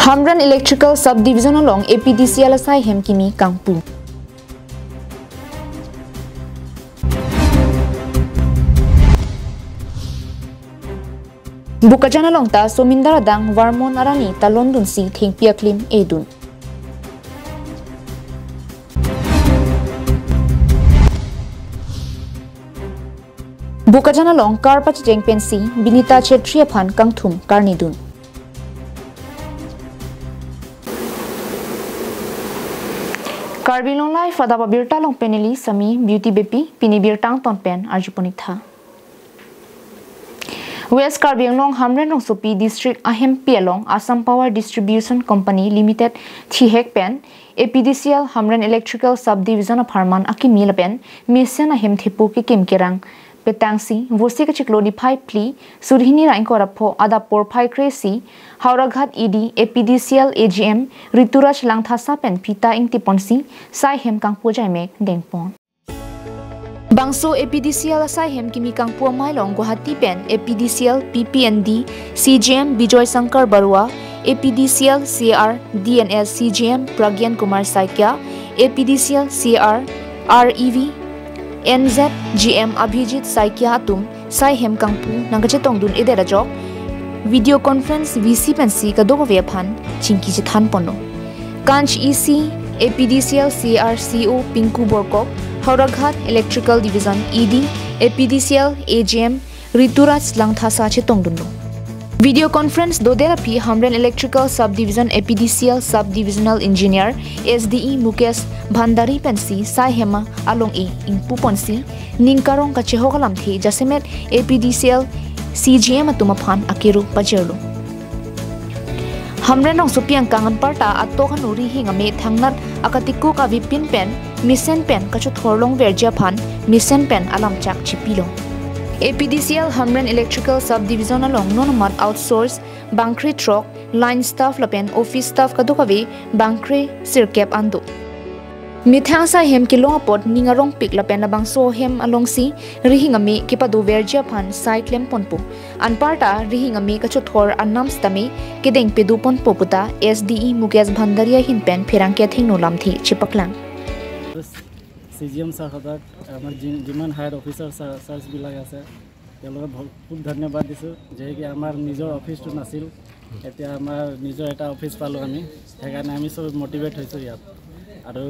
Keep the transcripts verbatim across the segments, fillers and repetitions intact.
Hamren Electrical Subdivision along A P D C L asai hem kimi kangpu. Bokajan along ta Somindar adang Varmon arani talon dunsi thengpi aklim edun. Bokajan along kar pachejeng pensi Binita Chetri aphan kangthum karnidun. Karbi Anglong Live adap abirta along pen neli Sami Beauty Beypi, pini birta angton pen arjuponik tha. West Karbi Anglong Hamren rongsopi district ahempi along Assam Power Distribution Company Limited thihek pen A P D C L Hamren Electrical Subdivision apharman akimi lapen mesen ahem thepo kekim kerang petangsi Vosik achiklo niphai phli, suri hini ra ingkoi ra pho adap porphai kre-isi Howraghat E D A P D C L A G M Rituraj Langthasa pen phita ingtiponsi sai hem kangpu ajaimek dengpon. Bangso A P D C L asai hem kimi kangpu amei along Guwahati pen A P D C L P P and D C G M Bijoy Shankar Barua, A P D C L C R D and S C G M Pragyan Kumar Saikia, A P D C L C R R E V N Z G M Abhijit Saikia atum sai hem kangpu nangkachetongdun-edet ajok video conference V C pensi kadokave aphan chingki chethanponlo. Kanch E C, A P D C L C R C O Pinku Borkok, Howraghat Electrical Division E D, A P D C L A G M Rituraj Langthasa chetongdunlo. Video conference dodet aphi Hamren Electrical Subdivision A P D C L Subdivisional Engineer S D E Mukesh Bhandari pensi sai hem along-e ingpuponsi ning karong kachehok alamthe jasemet A P D C L C G M atum aphan akero pajirlo. Hamren rongsopi angkang anparta atok anu rihing ame thangnat akatikuk avepin pen mesen pen kachothor longverji aphan mesen pen alamchak chipilo. A P D C L Hamren Electrical Subdivision along non amat outsource bangkre throk, line staff lapen office staff kadokave bangkre sirkep an do. Methang sai hem kelong apot ning arongpik lapen labangso hem alongsi rihing ame kepadoverji aphan sai klemponpo. Anparta rihing ame kachothor anam sitame kedeng pedoponpo puta S D E Mukesh Bhandari ahin pen pherangke athengno lamthe chepaklang. C G M ছাৰহঁতক, আমাৰ যি যিমান higher officer sir ছাৰ্ছবিলাক আছে, তেওঁলোকক বহুত খুব ধন্যবাদ দিছোঁ। যিহেতু আমাৰ নিজৰ অফিচটো নাছিল, এতিয়া আমাৰ নিজৰ এটা অফিচ পালোঁ আমি, সেইকাৰণে আমি চব মটিভেট হৈছোঁ ইয়াত। আৰু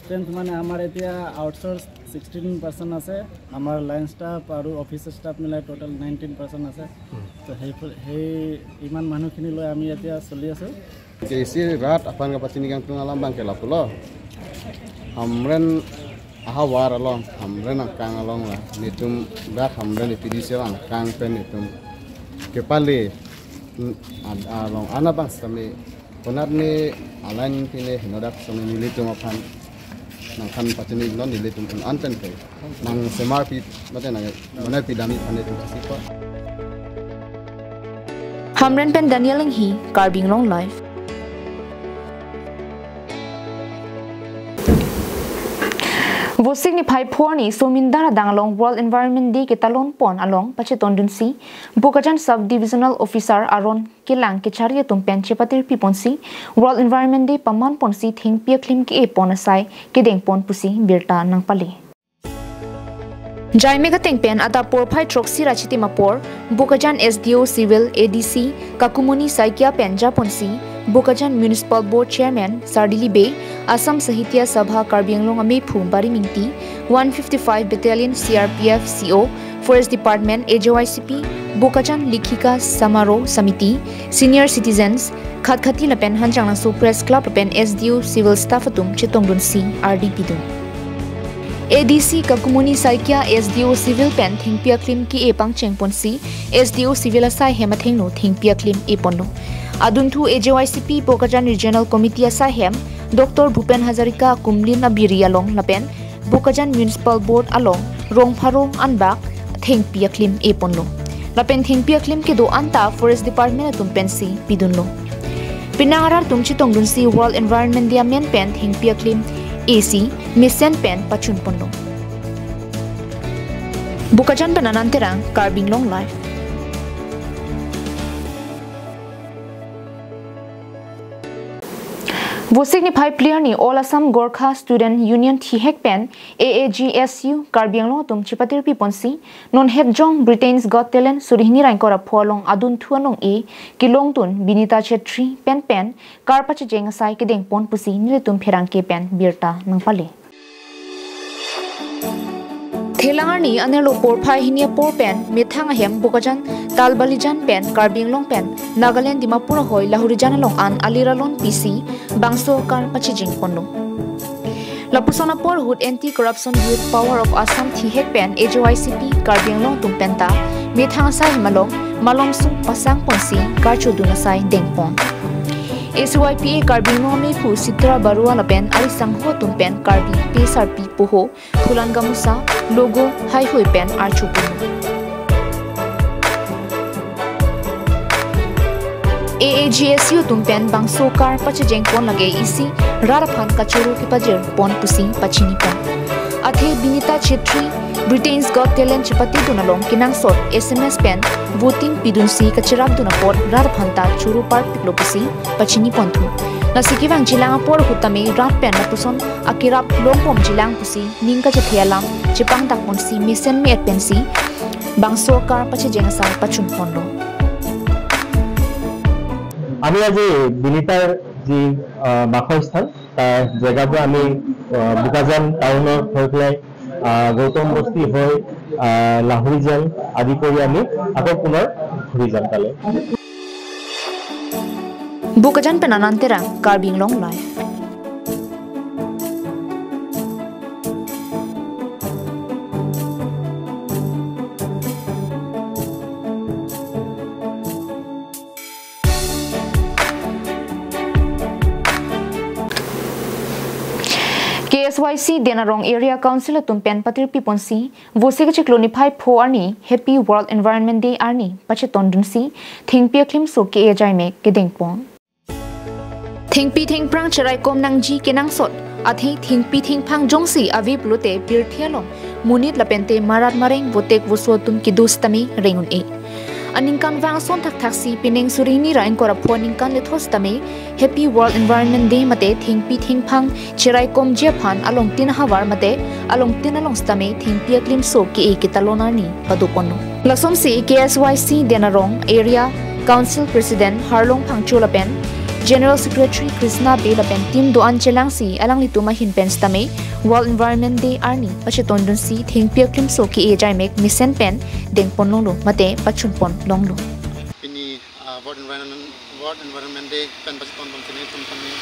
ষ্ট্ৰেংথ মানে আমাৰ এতিয়া আউটচ'ৰ্চ ছিক্সটিন পাৰ্চেণ্ট আছে, আমাৰ লাইন ষ্টাফ আৰু অফিচ ষ্টাফ মিলাই টোটেল নাইনটিন পাৰ্চেণ্ট আছে। তো সেই সেই ইমান মানুহখিনি লৈ আমি এতিয়া চলি আছোঁ। Isi rat aphan kapachini kangtung alam abang ke lapulo. Hamren ahavar along, Hamren angkang along la nelitum rat Hamren A P D C L angkang pen nelitum kepale, mm, ad-, along anabang sitame konat ne alain pine henodak sitame nelitum aphan nangkhan pachini non nelitum un-an pen ke nangsemarpi mate nang bonai pidamji aphan nelitum kasipa. Hamren pen Daniel Enghi, Karbi Anglong Live. Vosik niphai pho arni Somindar adang along World Environment Day ketalonpon along pachetongdunsi Bokajan Sub Divisional Officer Aaron Kelang kechari atum pen chepatirpiponsi World Environment Day pamanponsi thengpi aklim ke-epon asai kedengpon pusi birta nangpale. Jaimek ateng pen adap porphai throksi ra chitim apor Bokajan S D O Civil A D C Kakumuni Saikia pen japonsi Bokajan Municipal Board Chairman Sardili Bey, Assam Sahitya Sabha Karbi Anglong amephu Bari Mingti, one fifty-five Battalion C R P F C O, Forest Department, A J Y C P, Bokajan Likhika Samaro Samiti, senior citizens, Khatkhati lapen Hanjanglangso Press Club lapen S D O Civil Staff atum chetongdunsi ardi pidun. A D C Kakumuni Saikia S D O Civil pen thengpi aklim ke-e pangchengponsi S D O Civil asai hem athengno thengpi aklim eponlo. Adunthu A J Y C P Bokajan Regional Committee asai hem Doctor Bhupen Hazarika Kumlin Abiri along lapen Bokajan Municipal Board along rong pharo anbak thengpi aklim eponlo. Lapen thengpi aklim kedo anta Forest Department atum pensi pidunlo. Penang arat atum chetongdunsi World Environment Day amen pen thengpi aklim esi mesen pen pachunponlo. Bokajan pen Anand Terang, Karbi Anglong Live. Vosik niphai phli arni All Assam Gorkha Student Union thihek pen A A G S U Karbi Anglong atum chepatirpi ponsi non hetjong Britain's Got Talent suri hini ra ingkoi ra pho along adunthu anong-e kelongdun Binita Chetri pen pen kar pachejeng asai kedeng pon pusi nelitum pherangke pen birta nangpale. Thelang arni anerlo porphai hini apor pen methang ahem Bokajan Talbalijan pen Karbi Anglong pen Nagaland Dimapur ahoi Lahorijan along an alir alon pisi bangso kar pachejeng ponlo. Lapuson apor ahut Anti Corruption Youth Power of Assam thihek pen A J Y C P Karbi Anglong atum penta methang asai hem along malomsong pasang ponsi karchodun asai dengpon. A C Y P A Karbi Anglong amephu Sitra Barua lapen arisangho atum pen Karbi P S R P poho, Phulan gamusa, logo, haihui pen archupun. A A G S U atum pen bangso kar pachejeng pon lake isi rat aphan kachoro kepajir pon pusi pachini pon. Athe Binita Chetri Britain's Got Talent chepatidun along kenangsot S M S pen voting pidunsi kacherapdun apot rat aphan ta choro parpiklo pusi pachini ponthu. Lasi kevangjilang apor ahut tame rat pen lapuson akerap longbomjilang pusi ning kachethe alam chepangdak ponsi mesen me-et pensi bangso kar pachejeng asai pachun ponlo. আমি আজি বিনিতাৰ যি আহ, বাসস্থান, তাৰ জেগাৰ পৰা আমি আহ, বোকাজান টাউনৰ হৈ পেলাই আহ, গৌতম বস্তি হৈ আহ, লাহুৰিজান আদি কৰি আমি আকৌ পুনৰ ঘূৰি যাম তালৈ। Bokajan pen Anand Terang, Karbi Anglong Live. K S Y C Den Arong Area Council atum pen patirpi ponsi, vosik chiklo niphai pho arni Happy World Environment Day arni pachetondunsi, thengpi aklimso ke-e ajaimek kedengpon. Thengpi thengphrang cheraikom nangji kenangsot, athe thengpi thengphang jongsi ave pulote pirthe along monit lapente marat mareng votek voso atum kedo sitame reng un-e. Aningkanvang ason thakthaksi pining suri hini ra ingkoi ra pho aningkan lethos tame Happy World Environment Day mate thengpi thengphang cheraikomji aphan alongtin ahavar mate alongtin along sitame thengpi aklimso ke-e ketalon arni padoponlo. Lasonsi K S Y C Den Arong Area Council President Harlong Phangcho lapen General Secretary Krishna Bey lapen team do-an chelangsi alanglitum ahin pen sitame World Environment Day arni pachetondunsi thengpi aklimso ke-e ajaimek mesen pen dengponlonglo mate pachunponlonglo. Pini, ah, World Environment, World Environment Day pen pacheton bom sini tum kami,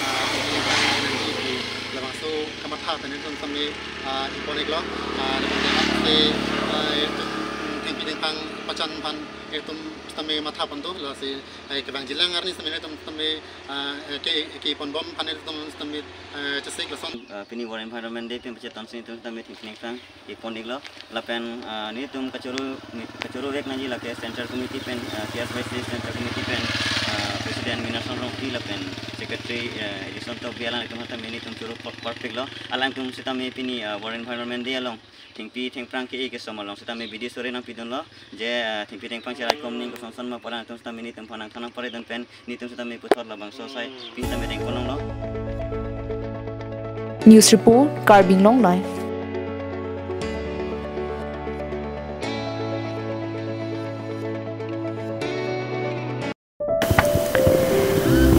ah, pini kami di labangso kamatha tani tum kami, ah, ipon-iklo, ah, di kami, ah, thengpi thengphang pachan aphan itum sitame matha pon do, lasi, eh, kevangjilang arni sitame itum sitame, ah, eh, ke, kepon bom aphan itum sitame, eh, chesik lason. Ah, pini World Environment Day pen pachetonsi itum sitame thengpi thengphrang ipon-iklo. Lapen, ah, nelitum kachoro, kachoro vek nangji lake Central Committee pen, ah, K S Y C Central Committee pen, ah, President Minason Rongpi lapen Secretary, eh, Edison Tokbi alanglitum sitame nelitum choro por-, porpiklo. Alangtum sitame pini, ah, World Environment Day along thengpi thengphrang ke-e kesom along sitame bidi sore nangpidunlo. Je, ah, thengpi thengphrang cheraikom ning koson son ma pu alangtum sitame nelitum aphan nangthan nangparedun pen nelitum sitame puthot labangso asai pini sitame dengponlonglo. News report, Karbi Anglong Live.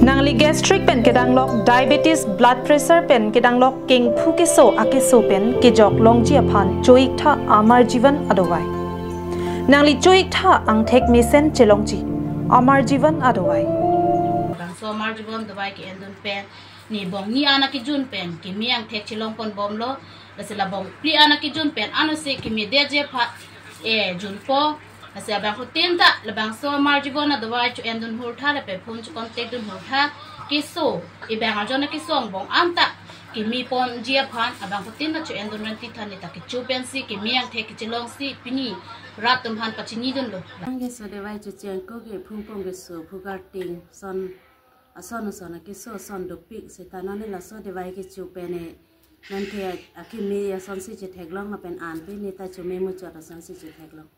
Nangli gastric pen kedanglok, diabetes, blood pressure pen kedanglok, kengphu keso akeso pen kejok longji aphan cho-iktha Amar Jeevan adovai. Nangli cho-iktha angthek mesen chelongji Amar Jeevan adovai. Bangso Amar Jeevan dovai ke-endun pen ni bong ni ana kejun pen kimi angthek chelongpon bomlo, lasi la bong phli ana kejun pen anose kimi detji aphan, eh, junpo. Lasi abangphutin ta labangso Amar Jeevan adovai cho-endun hurtha lapen phone cho-contact dun hurtha. Keso ibang arjon akeso angbong anta kimi ponji aphan abangphutin ta cho-endun renti than, neta kecho pensi kimi angthek kechelongsi pini rat atum aphan pachinidunlo. Bang keso dovai cho-cheng ko ke phung pong keso, phu karting, son ason ason akeso ason dopik seta nani laso dovai kecho pen e nangke akimi asonsi chetheklong lapen an pini ta chome muchot asonsi chetheklong.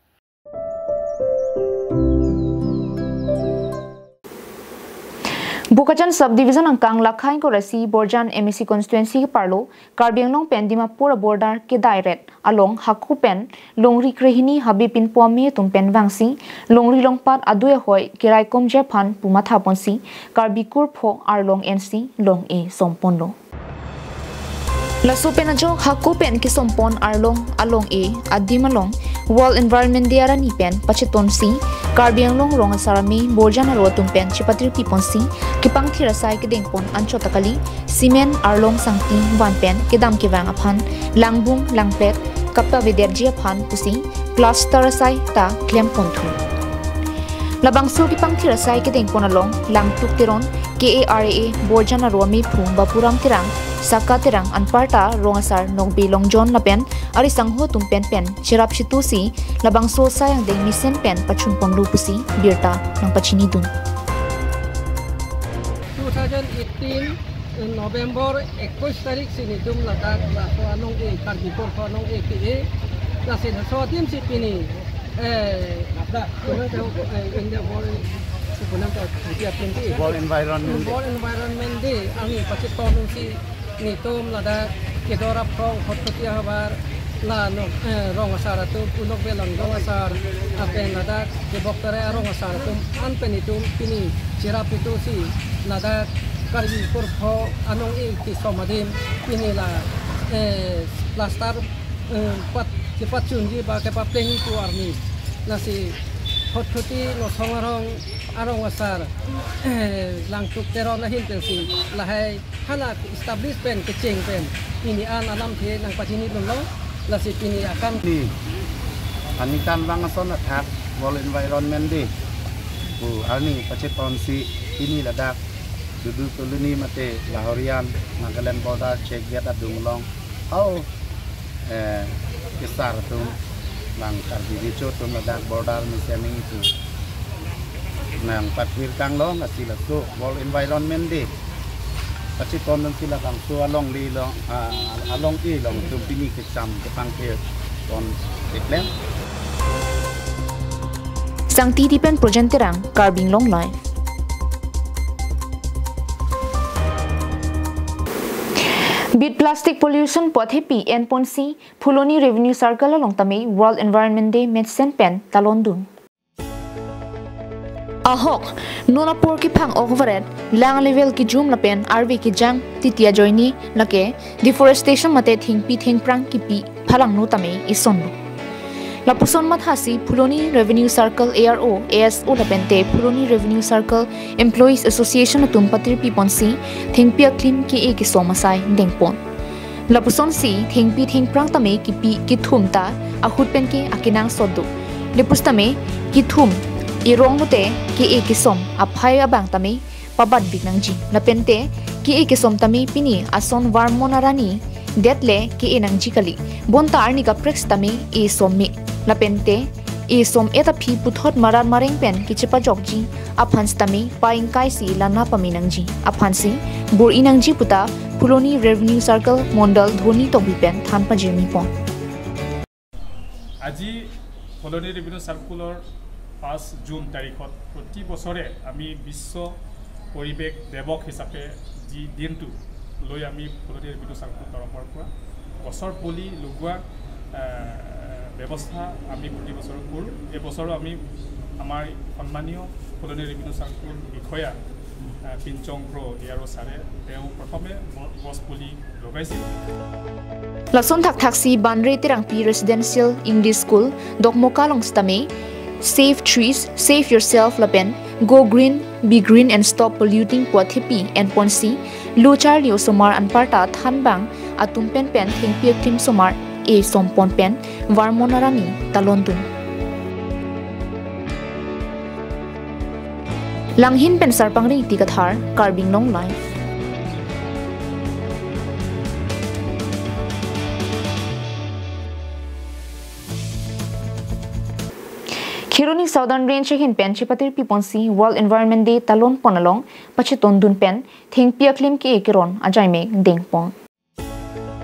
Bokajan Subdivision angkang lakha ingkoi ra isi Borjan M A C constituency keparlo Karbi Anglong pen Dimapur a-border kedai ret along hako pen longri krehini habe pinpo ame atum pen vangsi longri longpat adui ahoi keraikomji aphan pu mathaponsi Karbi kurpho arlong ensi long-e somponlo. Laso pen ajok hako pen kesompon arlong along-e adim along World Environment Day arni pen pachetonsi Karbi Anglong rong asar ame Borjan aro atum pen chepatirpiponsi kepangthir asai kedengpon anchot ta kali, cement arlong sangti van pen kedam kevang aphan langbung langplet kapavedet ji aphan pusi plaster asai ta klemponthu. Labangso kepangthir asai kedengpon along Langtuk Teron, K A R A A Borjan aro amephu Bapuram Terang, Saka Terang anparta rong asar Nokbe Longjon lapen arisangho atum pen pen cherap chitusi labangso asai angdeng mesen pen pachunponlo pusi birta nangpachinidun. Two thousand eighteen November ekkois tarik si netum ladak laso along-e Karbi kurpho along-e ke-e. Lasi laso adim si pini, eh, ladak, eh, India World, sebenarnya India twenty. World Environment Day. World Environment Day, arni pachetonsi netum ladak kedorap rong hot koti havar la Nok, eh, rong asar atum, Nokbe Longjon asar, lapen ladak kebok tare arong asar atum an pen netum pini cherap chitusi ladak Karbi kurpho along-e kesom adim pini la, eh, plaster, eh, pat, kepachunji ba kepaplengji pu arni. Lasi hot koti Nosong arong, arong asar, eh, Langtuk Teron ahin pensi lahai hala establish pen kecheng pen pini an alamthe nangpachinidunlo. Lasi pini akam ni aningkanvang ason athak World Environment Day pu arni pachetonsi pini ladak Dudu Colony mate Lahorian Nagaland border check gate adung along, hao, eh, kesar atum, bang Karbi Recho atum ladak border mesen nangji pu nangpathir kanglong, lasi laso World Environment Day pacheton nangsi labangso along-e long, ah, along-e long atum pini kecham kepangthir pon keklem. Sangti Tipen, Projen Terang, Karbi Anglong Live. Beat plastic pollution pu athepi enponsi Phuloni Revenue Circle along tame World Environment Day mesen pen talondun. Ahok, non apor kephang ok varet, lang level kejum lapen arve kejang titi ajoine lake deforestation mate thengpi thengphrang kipi phalangno tame isonlo. Lapuson mathasi Phuloni Revenue Circle A R O, A S O lapente Phuloni Revenue Circle Employees Association atum patirpiponsi thengpi aklim ke-e kesom asai dengpon. Lapusonsi thengpi thengphrang tame kipi kethum ta ahut penke akenangsot do. Lapusitame kethum erong lote ke-e kesom aphai abang tame pabatbik nangji. Lapente ke-e kesom tame pini ason varmon arani detle ke-e nangji kali. Bonta arni kaprek sitame esom me. Lapente esom-et aphi puthot maran mareng pen kechepajokji aphan sitame pa-ingkai si lana pame nangji aphansi bor-i nangji puta Phuloni Revenue Circle Mondol Dhoni Tokbi pen than pajirmipon. আজি ফলনি ৰেভিনিউ চাৰ্কুলৰ পাঁচ জুন তাৰিখত প্ৰতি বছৰে আমি বিশ্ব পৰিৱেশ দেৱক হিচাপে যি দিনটো লৈ আমি ফলনি ৰেভিনিউ চাৰ্কুল তৰফৰ পৰা গছৰ পুলি লগোৱা, আহ, ব্যৱস্থা আমি প্ৰতি বছৰ কৰোঁ। এই বছৰো আমি আমাৰ সন্মানীয় ফলনি ৰেভিনিউ চাৰ্কুল বিষয়া, আহ, পিঞ্চং ব্ৰ এ আৰ অ' ছাৰে তেওঁ প্ৰথমে গ-, গছ পুলি লগাইছিল। Lason thakthaksi Banre Terangpi Residential English School, Dokmoka along sitame Save Trees, Save Yourself lapen Go Green, Be Green and Stop Polluting pu athepi enponsi lo charli osomar anparta thanbang atum penpen thengpi aklim somar esompon pen varmon arani talondun. Langhin pen Sarpangri Ingti Kathar, Karbi Anglong Live. Kheroni Southern Range ahin pen chepatirpiponsi World Environment Day talonpon along pachetondun pen thengpi aklim ke-e keron ajaime dengpon.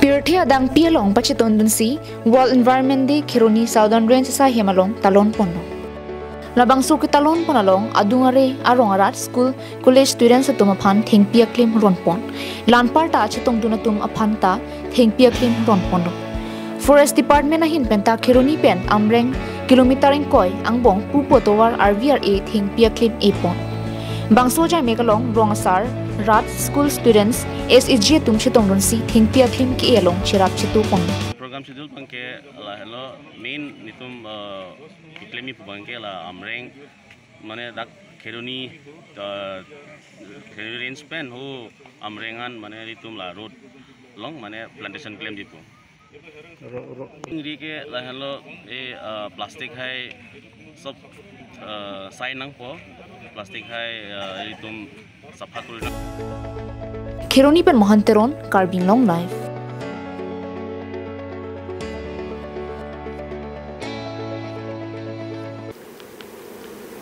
Pirthe adangpi along pachetondunsi World Environment Day Kheroni Southern Range asaihem along talonponlo. Labangso ketalon pon along adung are arong arat school college students atum aphan thengpi aklim ronpon. Lanpar ta chetongdun atum aphan ta thengpi aklim ronpon do. Forest Department ahin penta Kheroni pen Amreng kilometer ingkoi angbong pupo tovar R V R A thengpi aklim epon. Bangso jaimek along rong asar, rat, school students, S H G atum chetongdunsi thengpi aklim ke along cherap chetupon. Program schedule abangke lahelo, main netum, eh, keklem ipu abangke la Amreng, mane dak Kheroni, eh, Kheroni range pen ho Amreng an mane netum la road along mane plantation klem ipu. Ro, ro. Ingri ke lahelo, eh, eh, plastic hai sob, eh, sai nangpo, plastic hai, eh, netum sapha kori nang. Kheroni pen Mohan Teron, Karbi Anglong Live.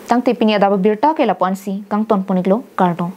Tangte pini adap abirta ke lapu-ansi kangton pon-iklo, kardom.